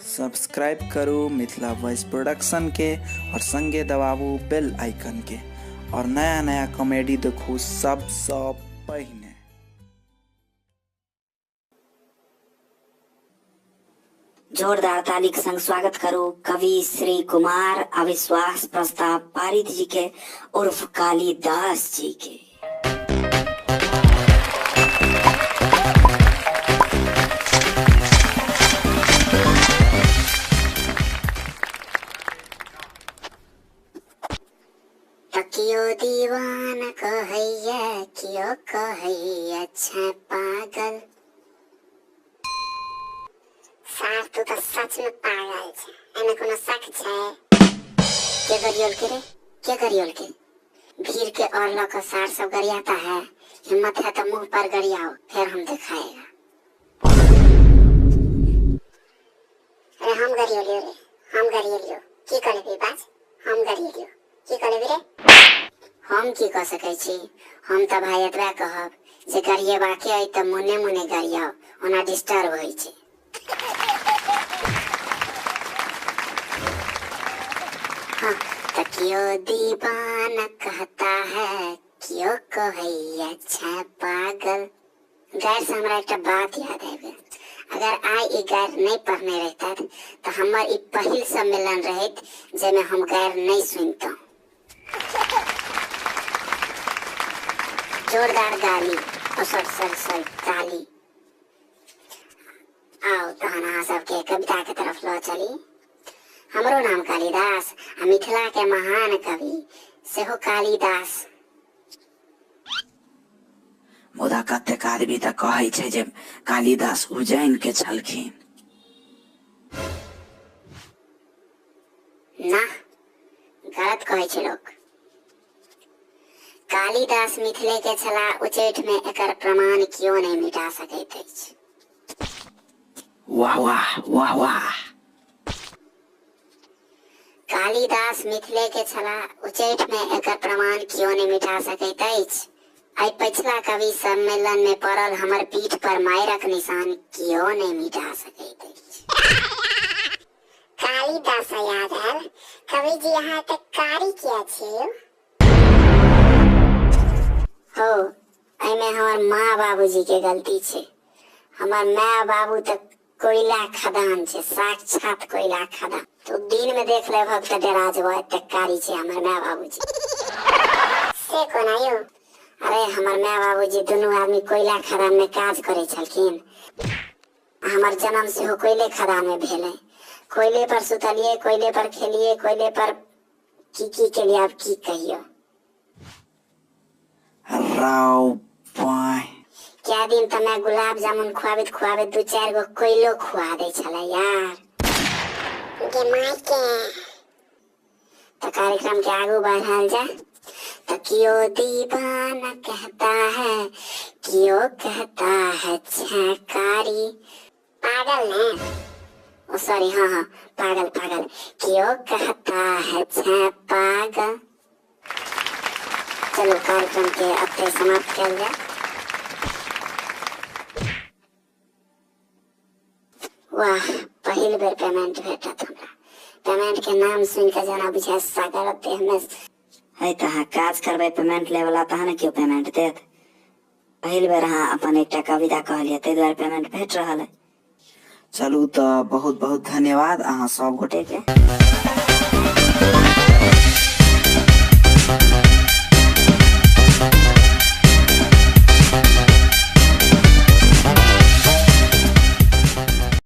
Subscribe करू Mithila voice production के और संगे दबाबू बेल आइकन के और नया नया कॉमेडी देखू सबसँ पहिने। जोरदार ताली के संग स्वागत करू कवि श्री कुमार अविश्वास प्रस्ताव पारित जी के उर्फ कालिदास जी के। कियो दीवाना कहैया कियो कहैया छै पागल। सार तू तऽ सच में पागल छै, एहिमे कोनो शक छै? के गरियोल के रे, के गरियोल के? भीड़ के और लऽ कऽ सार सब गरियाता है, हिम्मत है तो मुंह पर गरियाओ फिर हम दिखाएगा। अरे हम गरियोलियो रे, हम गरियोलियो, की कऽ लेबही बाज? हम गरियोलियो, की कऽ लेबही रे? हम की कऽ सकै छी? हम तऽ भाई एतबे कहब जे गरियेबाके अइ तऽ मुने मुने गरियाओ, ओना डिस्टर्ब होइ छै। हाँ, तो कियो दीवाना कहता है कियो कहैया छै पागल। गारि से हमरा एकटा बात याद आबि गेल। अगर आइ ई गारि नहि पढ़ने रहितथि तऽ हमर ई पहिल सम्मेलन रहैत जाहिमे हम गारि नहि सुनितहुँ। जोरदार गाली, ओ सॉरी सॉरी सॉरी ताली। आओ तहन अहाँ सबके कविता के तरफ लऽ चली। हमरो नाम कालिदास आ मिथिला के महान कवि सेहो कालिदास। मुदा कतेक आदमी तऽ कहै छै जे कालिदास उज्जैन के छलखिन। ना, गलत कहै छै लोक। कालिदास मिथिले के छलाह, उच्चैठ में एकर प्रमाण कियो नहि मिटा सकैत अछि। वाह वाह वाह वाह। कालिदास मिथिले के छलाह, उच्चैठ में एकर प्रमाण कियो नहि मिटा सकैत अछि। एहि पछिला कवि सम्मेलन में पड़ल हमर पीठ पर मायरक निशान कियो नहि मिटा सकैत अछि। कालिदास याद आयल, कवि जी अहाँ एते कारी किया छियै यौ? हो, एहिमे हमर माँ बाबूजी के गलती छै। हमर माय बाबू तऽ कोयला खदान छै, साक्षात कोयला खदान। तू दिन में देख लेबहक तऽ डरा जेबह, एते कारी छै हमर माय बाबूजी। से कोना यौ? अरे हमर माय बाबूजी दुनू आदमी कोयला खदान में काज करै छलखिन। हमर जन्म सेहो कोयले खदान में भेलै। कोयले पर सुतलियै, कोयले पर खेलियै, कोयले पर की की केलियै, आब की कहियौ। राव पाय। क्या दिन तऽ मैं गुलाब जामुन खुआबैत खुआबैत दू चारि गो कोयलो खुआ दै छलै यार। गे माय के। तऽ कार्यक्रम के आगू बढ़ायल जाय। तऽ कियो दीवाना कहता है कियो कहता है छकारी। पागल ने? ओ सॉरी, हाँ हाँ पागल पागल। कियो कहता है छे पागल। चलू कार्यक्रम के अब समाप्त कयल जाय। वाह, पहिल बेर पेमेंट भेटत हमरा। पेमेंट के नाम सुनि कऽ जेना बुझाय सागर देह में। है तऽ अहाँ काज करबै पेमेंट लै वाला तहन ने केओ पेमेंट देत। पहिल बेर अहाँ अपन एकटा कविता कहलियै ताहि दुआरे पेमेंट भेट रहल है। चलू तऽ बहुत बहुत धन्यवाद अहाँ सब गोटे के।